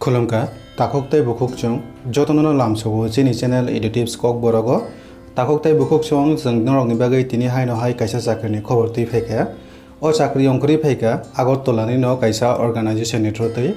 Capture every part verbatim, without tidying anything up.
Khulumkha, takhuk tei bukhuk chwng jotono no lamsogo chini channel Edutips Kokborok o. Takhuk tei bukhuk chwng chwng norokni bagwi tini haino hai kaisa chakrini khobor twi phaikha. O chakri ongkhorwi phaikha Agartala ni no kaisa organization ni through twi.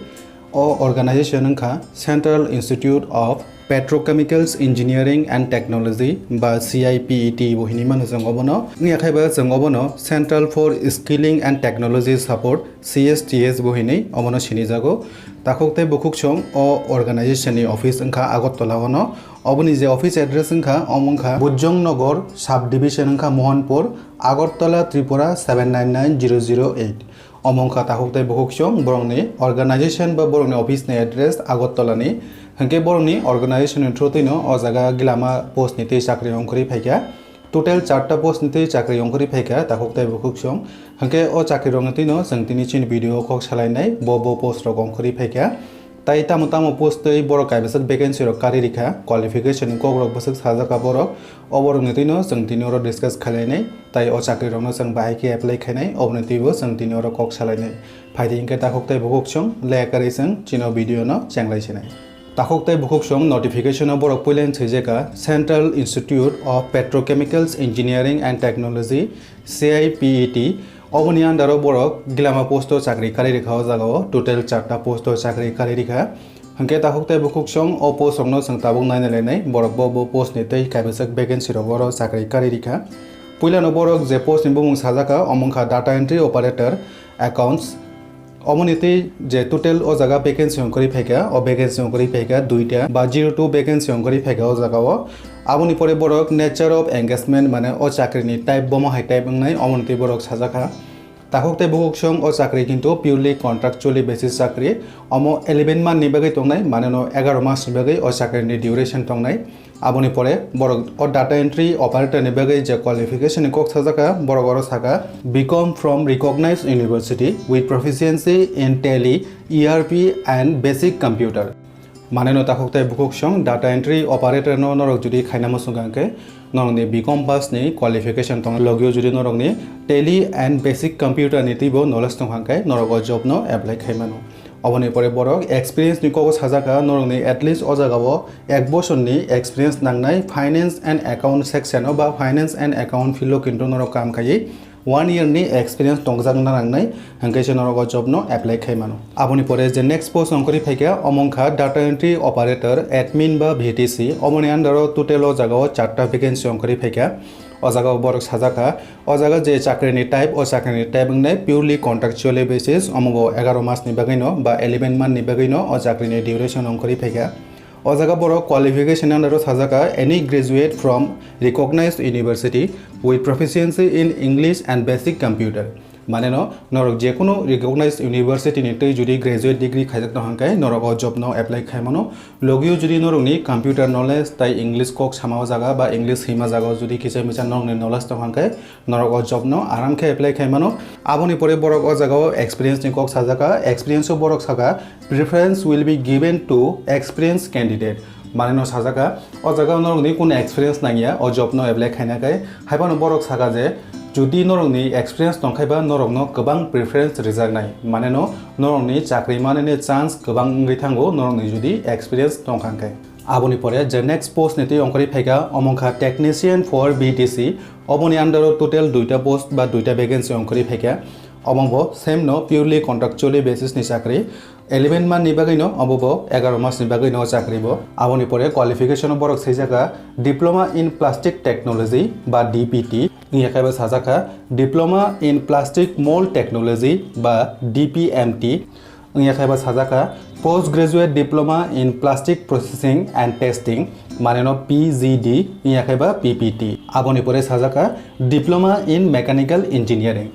O organization wngkha Central Institute of Petrochemicals Engineering and Technology ba C I P E T bo hinwi mano chwng obono. Wngya khaiba chwng obono Central for Skilling and Technology Support, C S T S bo hinwi obono sinijago. Takhuk tei bukhuk chwng o organization ni office wngkha Agartala o no. Oboni je office address wngkha, omo wngkha Bujong Nagar sub division wngkha Mohanpur, Agartala, Tripura seven nine nine zero zero eight. Omo wngkha takhuk tei bukhuk chwng borokni organization ba borokni office ni address Agartala ni. Hinkhe borokni organization ni through twi no o jaga gilama post ni twi chakri ongkhorwi phaikha. Total charta post ni twi chakri ongkhorwi phaikha takhuk tei bukhuk chwng. Hinkhe o chakri rokni twi no chwng tini chini video o kok salainai bo bo post rok ongkhorwi phaikha. Tai tamo tamo post twi borok kaibaswk vacancy rok karwi rikha, qualification ni kok rok bwswk sajak kha borok. O borok ni twi no chwng tini oro discuss khlainai, tai o chakri rok no chwng bahai khe apply khainai, oboni twi bo chwng tini oro kok salainai. Phaidi hinkhe takhuk tei bukhuk chwng le karwi chwng chini o video no chenglai sinai. Takhuk tei bukhuk chwng notification o borok puila ni swijak kha Central Institute of Petrochemicals Engineering and Technology, C I P E T. Oboni under o borok gilama post o chakri karwi rikha o jaga o, total charta post o chakri karwi rikha. Hinkhe takhuk tei bukhuk chwng o post rok no chwng tabuk naina lainai, borok bo bo post ni tei kaibaswk vacancy rok oro chakri karwi rikha. Puila no borok je post ni bumung sajak kha, omo wngkha data entry operator, accounts. Omoni twi je total o jaga vacancy ongkhorwi phaikha, o vacancy ongkhorwi phaikha duita ba zero two vacancy ongkhorwi phaikha o jaga o. Aboni pore borok nature of engagement mane o chakri ni type bomo hai type wngnai, omoni twi borok sajak kha. Takhuk tei bukhuk chwng o chakri kintu purely contractually basis chakri, omo eleven month ni bagwi tongnai, mane no egaroh mas ni bagwi o chakri ni duration tongnai. Aboni pore borok o data entry operator ni bagwi je qualification ni kok sajak kha, borok oro saka, B Com from recognized university with proficiency in Tally, E R P and basic computer. Mane no takhuk tei bukhuk chwng data entry operator no norok jodi khaina muchung kha hwnkhe norokni B Com pass ni qualification tong, logio jodi norokni Tally and basic computer ni twibo knowledge tong kha hwnkhe norok o job no apply khai mano. Oboni pore borok experience ni kogo sajak kha, norokni at least o jaga o ek bosor ni experience nangnai finance and account section o ba finance and account field o kintu norok kam khaiwi one year ni experience tongjak na nangnai, hwnkhe se norok o job no apply khai mano. Aboni pore je next post ongkhorwi phaikha, omo wngkha data entry operator, admin ba V T C, oboni under o total o jaga o charta vacancy ongkhorwi phaikha. O jaga o borok sajak kha, o jaga je chakri ni type, o chakri ni type wngnai purely contractually basis, omo bo egaroh mas ni bagwi no ba eleven month ni bagwi no o chakri ni duration ongkhorwi phaikha. O jaga borok qualification under o sajak kha, any graduate from recognized university with proficiency in English and basic computer. Mane no norok je kunu recognized university ni twi jodi graduate degree khaijak tong hwnkhe norok o job no apply khai mano. Logio jodi norokni computer knowledge tai English kok sama o jaga ba English hima jaga o jodi kisa misa norokni knowledge tong hwnkhe norok o job no aram khe apply khai mano. Aboni pore borok o jaga o experience ni kok sajak kha, experience o borok saka, preference will be given to experienced candidate. Mane no sajak kha, o jaga o norokni kunu experience nangya o job no apply khaina khai. Haiphano borok saka je, jodi norokni experience tongkhai ba norokno kwbang preference rijaknai. Mane no norokni chakri manani chance kwbang wngwi thango norokni jodi experience tongkha hwnkhe. Aboni pore je next post ni twi ongkhorwi phaikha, omo wngkha technician for V T C. Oboni under o total duita post ba duita vacancy ongkhorwi phaikha. Omo bo same no purely contractually basis ni chakri. Eleven month ni bagwi no obo bo egaroh mas ni bagwi no chakri bo. Aboni pore qualification o borok swijak kha diploma in plastic technology ba D P T, wngya khe bo sajak kha diploma in plastic mold technology ba D P M T, wngya khe bo sajak kha post graduate diploma in plastic processing and testing, mane no P G D, wngya khe bo P P T. Aboni pore sajak kha diploma in mechanical engineering.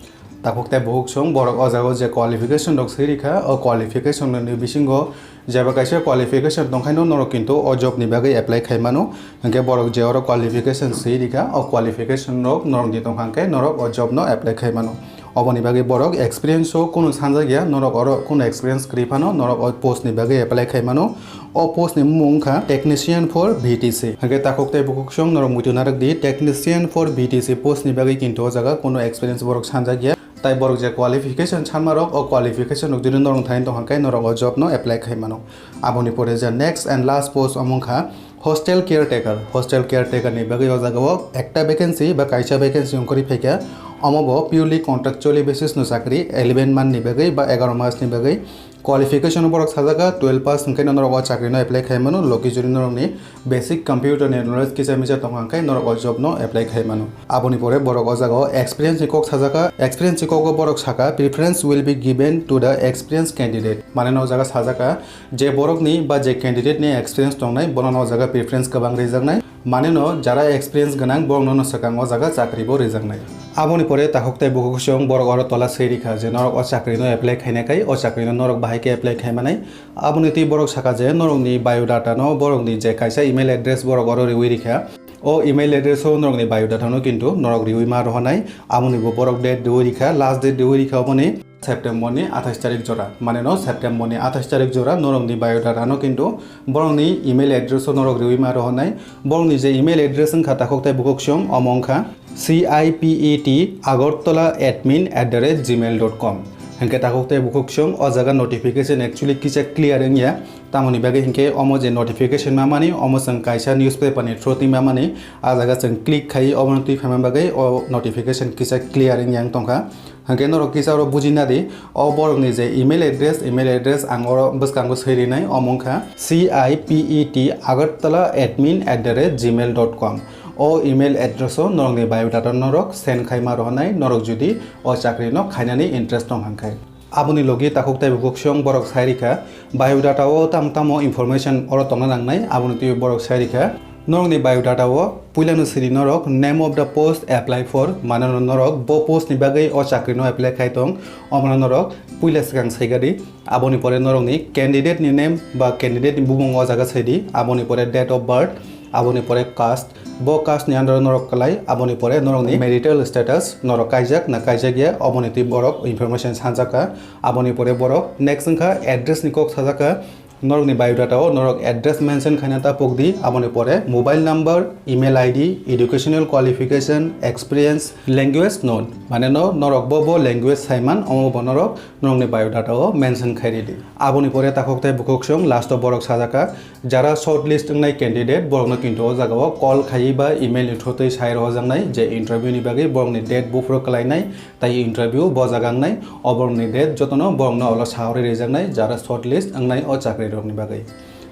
Takhuk tei bukhuk chwng borok o jaga o je qualification rok swi rikha, o qualification ni bisingo jeba kaisa qualification tongkhaino norok kintu o job ni bagwi apply khai mano. Hinkhe borok je oro qualification swi rikha, o qualification rok norok ni tongkha hinkhe norok o job no apply khai mano. Oboni bagwi borok experience o kunu sanjak ya, norok oro kunu experience kwrwi phano norok o post ni bagwi apply khai mano. O post ni mung wngkha technician for V T C. Hinkhe takhuk tei bukhuk chwng norok muitu narwk di, technician for V T C post ni bagwi kintu o jaga kunu experience borok sanjak ya. Tai borok je qualification sanma rok, o qualification rok jodi norok thani tong khe norok o job no apply khai mano. Aboni pore je next and last post omo wngkha hostel caretaker. Hostel caretaker ni bagwi o jaga o ekta vacancy ba kaisa vacancy ongkhorwi phaikha. Omo bo purely contractually basis no chakri, eleven month ni bagwi ba egaroh mas ni bagwi. Qualification borok sajaka twelve pass hwnkhe norok o chakri no apply khai mano, logi jodi norok ni basic computer ni knowledge kisa misa tong kha hwnkhe norok o job no apply khai mano. Aboni pore borok o jaga o experience ni kok sajaka, experience ni kok o borok saka preference will be given to the experienced candidate. Mane no o jaga sajaka je borok ni ba je candidate ni experience tongnai bono no o jaga preference kwbang rijaknai. Mane no jara experience gwnang borok no no swkang o jaga chakri bo rijaknai. Aboni pore takhuk tai bukhuk song borok oro tola swi rikha je norok o chakri no apply khaina khai o chakri no norok bahai khe apply khai manai. Aboni twi borok saka je norokni biodata no borokni je kaisa email address borok oro riwi rikha. O email address o norokni biodata no kintu norok riwi ma rohornai. Aboni bo borok date riwi rikha, last date riwi rikha oboni September ni athais tarik jora. Mane no September ni athais tarik jora norokni biodata no kintu borokni email address o norok riwi ma rohornai. Borokni je email address wngkha takhuk tai bukhuk song omo wngkha C I P E T agartala admin at the rate gmail dot com. Hwnkhe takhuk tai bukhuk song o jaga notification actually kisa clear wngya. Tamoni bagwi hwnkhe omo je notification mamani omo chwng kaisa newspaper ni through twi mamani, a jaga chwng click khai omo twi phaima bagwi o notification kisa clear wngya wng tongkha. Hwnkhe norok kisa oro buji nadi, o borokni je email address, email address ang oro bwskango swi rinai, omo wngkha C I P E T agartala admin at the rate gmail dot com. O email address o norokni biodata norok send khai ma rohornai, norok jodi o chakri no khainani interest tong hwnkhe. Aboni logi takhuk tai bukhuk song borok sai rikha, biodata o tamo tamo information oro tongna nangnai, aboni twi borok sai rikha. Norokni biodata o puilano siri norok name of the post apply for, mane no norok bo post ni bagwi o chakri no apply khai tong, omono norok puila swkang saikadi. Aboni pore norokni candidate ni name ba candidate ni bumung o jaga saidi, aboni pore date of birth, aboni pore caste, bo caste ni under o norok kwlai, aboni pore norokni marital status, norok kaijak na kaijak ya, oboni twi borok information sanjakha. Aboni pore borok next wngkha address ni kok sajakha. Norokni biodata o norok address mention khaina ta pokdi, aboni pore mobile number, email I D, educational qualification, experience, language known, mane no norok bo bo language saiman, omo bo norok norokni biodata o mention khai ridi. Aboni pore takhuk tai bukhuk song last o borok sajaka, jara shortlist wngnai candidate borokno kintu o jaga o call khaiwi ba email ni through twi sai rohorjaknai je interview ni bagwi borokni date buphuru kwlainai. Tai interview bo jaga wngnai, o borokni date jotono borokno olo sawi rijaknai, jara shortlist wngnai o chakri rokni bagwi.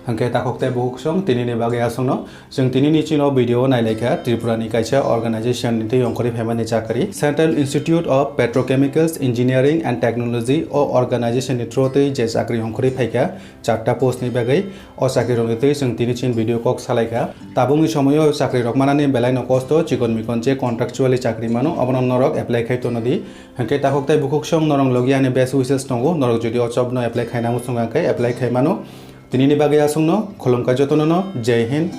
Hwnkhe takhuk tai bukhuk song tini ni bagwi aswkno. Chwng tini ni chini o video o nailaikha Tripura ni kaisa organization ni twi ongkhorwi phaimani chakri, Central Institute of Petrochemicals Engineering and Technology. O organization ni through twi je chakri ongkhorwi phaikha, charta post ni bagwi. O chakri rokni twi chwng tini chini video kok salaikha. Tabukni somoio chakri rok manani belai no kosto, chikon mikon je contractually chakri mano, obono norok apply khai tono di. Hwnkhe takhuk tai bukhuk song norok logi ani best wishes tongo, norok jodi o job no apply khaina muchung khe apply khai mano. Tini ni bagwi aswkno, khulumkha jotono no, Jai Hind.